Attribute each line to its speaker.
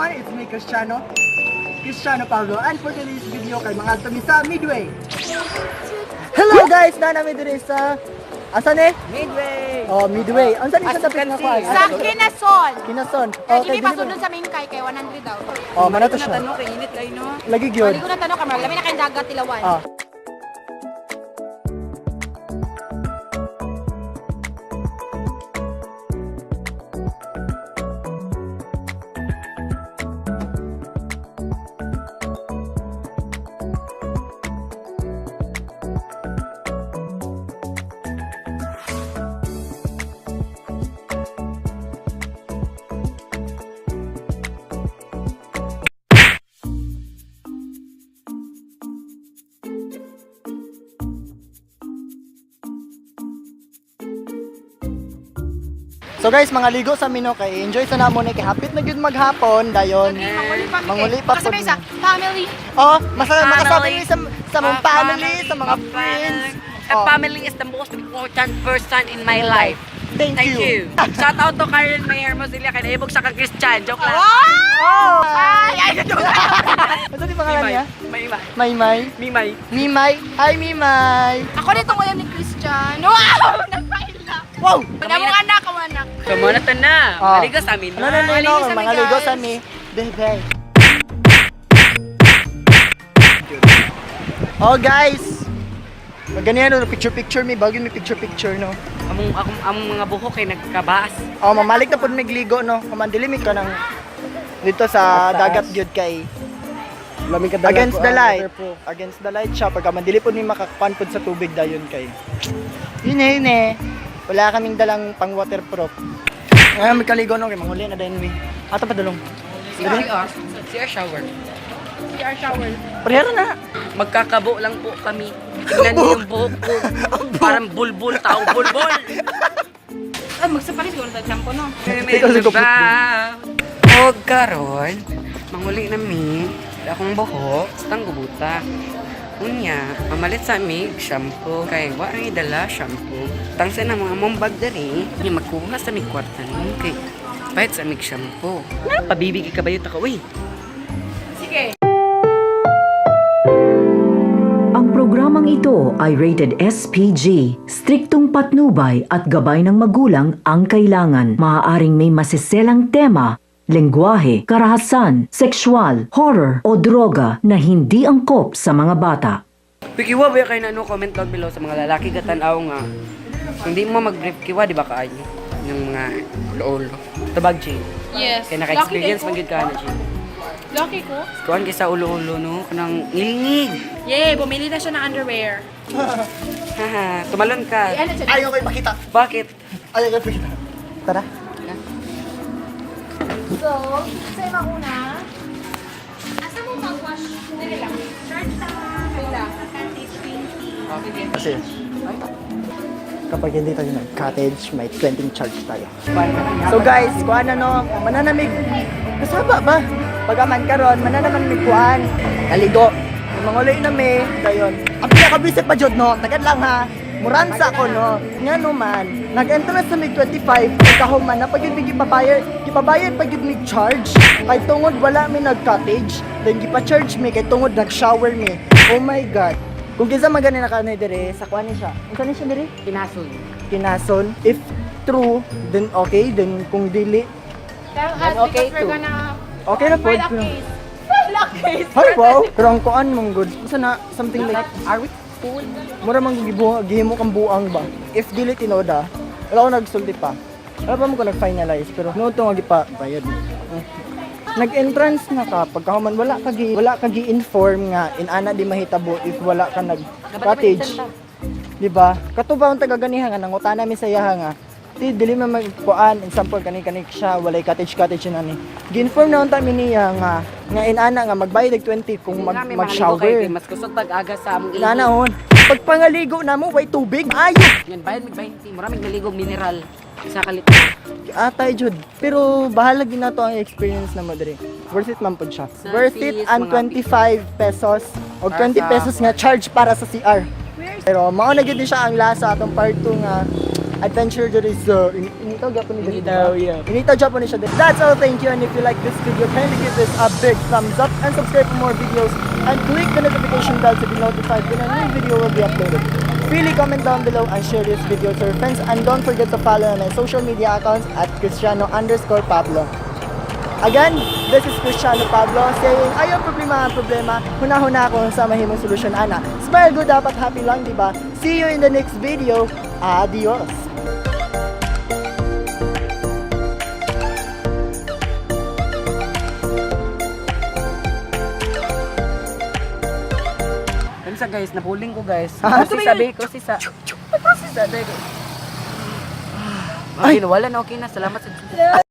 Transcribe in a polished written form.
Speaker 1: Everyone, it's me, Cristiano. Cristiano Pablo. And for today's video, kay mga mi sa Midway. Hello guys! Na namin diri sa... Asan eh?
Speaker 2: Midway!
Speaker 1: Oh, Midway. Ang saan sa dapit nga kuan?
Speaker 3: Sa Kinason.
Speaker 1: Kinason.
Speaker 3: Kaya
Speaker 1: Okay,
Speaker 3: hindi pa
Speaker 1: dili
Speaker 3: sunod sa main kay 100 daw.
Speaker 1: Oh, mana to siya.
Speaker 2: Tanong kay init kay no.
Speaker 1: Lagi gyud.
Speaker 3: Hindi ko na tanong kamar, lami na kayong dagat tilawan.
Speaker 1: Ah. So guys, mga ligo sa mino kay enjoy sa namo ni kay hapit na gyud maghapon dayon.
Speaker 3: Manguli pa mi
Speaker 1: Manguli
Speaker 3: kay.
Speaker 1: pa
Speaker 3: Kasi
Speaker 1: pod
Speaker 3: may isa, family.
Speaker 1: Oh, masaya makasama
Speaker 2: Family.
Speaker 1: ni sa mong family, sa mga friends.
Speaker 2: A
Speaker 1: Oh,
Speaker 2: family is the most important person in my life.
Speaker 1: Thank
Speaker 2: Thank
Speaker 1: you.
Speaker 2: you. Shout out to Karen May Hermosilla kay naibog sa kang Christian. Joke lang.
Speaker 1: Oh!
Speaker 3: Ay, ay, joke lang.
Speaker 1: Ano di pangalan niya?
Speaker 2: Maymay.
Speaker 1: Maymay.
Speaker 2: Mimay.
Speaker 1: Mimay. Hi Mimay.
Speaker 3: Ako nito ngayon ni Christian. Wow! Nag-file na.
Speaker 1: Wow!
Speaker 3: Wala anak, ang anak.
Speaker 2: Kamo na na.
Speaker 1: Ah.
Speaker 2: Maligo sa amin.
Speaker 1: Ano na no,
Speaker 3: Maligo sa mi,
Speaker 1: mga ligo
Speaker 3: guys.
Speaker 1: sa mi. Bebe. Oh guys. Maganiyan no, picture picture mi, bagyo mi picture picture no.
Speaker 2: Among akong among mga buhok kay nagkabaas.
Speaker 1: Oh, mamalik na pud migligo no. Kumandili mi ka ng dito sa dagat gyud kay
Speaker 4: Lamig ka
Speaker 1: against the light. Against the light siya pagka mandili pud mi makakuan pud sa tubig dayon kay. Yun eh, yun eh. Wala kaming dalang pang waterproof. Ngayon may kaligo no kay manguli na dayon mi. Ato pa dalong.
Speaker 2: CR. CR shower.
Speaker 3: CR shower.
Speaker 1: Prehera na.
Speaker 2: Magkakabo lang po kami. Tingnan niyo yung buhok ko. Parang bulbul, taong bulbul.
Speaker 3: Ay, magsapalis ko na shampoo, no?
Speaker 1: Ikaw sa kaput.
Speaker 2: Og karon, manguli na mi akong buhok, stang gubuta. Unya, mamalit sa mig shampoo kay wa ay dala shampoo. Tangsa na mga among bag diri, nya magkuha sa mig kwarta ni kay pahit sa mig shampoo. Na pabibigi ka ba yun ta ka uy?
Speaker 3: Sige.
Speaker 5: Ang programang ito ay rated SPG. Striktong patnubay at gabay ng magulang ang kailangan. Maaaring may masiselang tema, lengguwahe, karahasan, sexual, horror o droga na hindi angkop sa mga bata.
Speaker 2: Kiwa ba kayo na ano comment down below sa mga lalaki gatanaw nga. Kung di mo mag-brief kiwa di ba kaayo ng mga ulo-ulo. Tabag Jane.
Speaker 3: Yes.
Speaker 2: Kay naka-experience man gyud ka na Jane.
Speaker 3: Lucky ko.
Speaker 2: Kuan kay sa ulo-ulo no kanang ngilingig.
Speaker 3: Yay, bumili na siya ng underwear.
Speaker 2: Haha, tumalon ka.
Speaker 3: Ano siya?
Speaker 1: Ayaw ko ipakita.
Speaker 2: Bakit?
Speaker 1: Ayaw ko ipakita. Tara.
Speaker 3: So, sa imang una, asa mo mag-wash? Dili lang. Charge ta. Wala.
Speaker 1: Kasi kapag hindi tayo nag-cottage, may 20 charge tayo. So guys, kuan na no, mananamig. Kasaba ba? Pagaman karon, mananaman mig kuan. Kaligo. Manguloy na mi, dayon. Ang pinakabisit pa jud no, tagad lang ha. Muransa ko no. Nga no man, nag-enter na sa mig 25, pagkahuman na pag yun gipabayad, gipabayad pag yun mig charge. Kay tungod wala mi nag-cottage, then gipa-charge mi kay tungod nag-shower mi. Oh my God. Kung kinsa man gani nakaanay dire, sa kuan ni siya. Unsa ni siya dire?
Speaker 2: Kinasun.
Speaker 1: Kinason. If true, then okay. Then kung dili,
Speaker 3: Tell us
Speaker 2: okay
Speaker 3: because we're
Speaker 2: too.
Speaker 3: gonna
Speaker 1: okay na po.
Speaker 3: file a case. File a case.
Speaker 1: Hi, wow! Pero ang kuan mong good. Unsa na, something like,
Speaker 2: Are we cool?
Speaker 1: mura mang gibuha, gihimo kang buang ba? If dili tinoda, wala ko nagsulti pa. Wala pa mo ko nag-finalize, pero no to nga gipa bayad. Nag-entrance na ka pagkahuman wala ka gi-inform nga inana di mahitabo if wala ka nag cottage. Di ba? Kato ba ang taga-ganiha nga nangutana mi sa iyaha nga ti dili man magkuan example kani kani siya walay cottage cottage na ni. Gi-inform na unta mi niya nga nga inana nga magbayad og 20 kung mag mag-shower.
Speaker 2: Mas kusog pag-aga sa among
Speaker 1: Inana on. Pagpangaligo na mo way tubig. Ayo.
Speaker 2: Yan bayad mig 20, maraming naligog mineral sa kalit.
Speaker 1: Atay jud. Pero bahala gid nato ang experience na mo diri. Worth it man pud siya. Worth it
Speaker 2: Selfies,
Speaker 1: ang
Speaker 2: mga
Speaker 1: 25 pesos o
Speaker 2: Para
Speaker 1: 20
Speaker 2: sa-
Speaker 1: pesos nga charge para sa CR. Pero mao na gyud ni siya ang last sa atong part 2 nga Adventure diri sa Initaw gyapon ni diri,
Speaker 2: Initaw,
Speaker 1: diba?
Speaker 2: yeah.
Speaker 1: Initaw gyapon ni siya diri. That's all, thank you. And if you like this video, kindly give this a big thumbs up and subscribe for more videos and click the notification bell to be notified when a new video will be uploaded. Freely comment down below and share this video to your friends, and don't forget to follow my social media accounts @Cristiano_Pablo. Again, this is Cristiano Pablo saying, "Ayaw problema ang problema, huna-huna ako sa mahimong solusyon ana." Smile good, dapat happy lang, di ba? See you in the next video. Adios!
Speaker 2: Ano sa guys, nahuling ko, guys.
Speaker 1: Ah,
Speaker 2: Kasi sabi ko si sa. Kasi sabi ko. Ay, wala na, okay na. Salamat sa Diyos.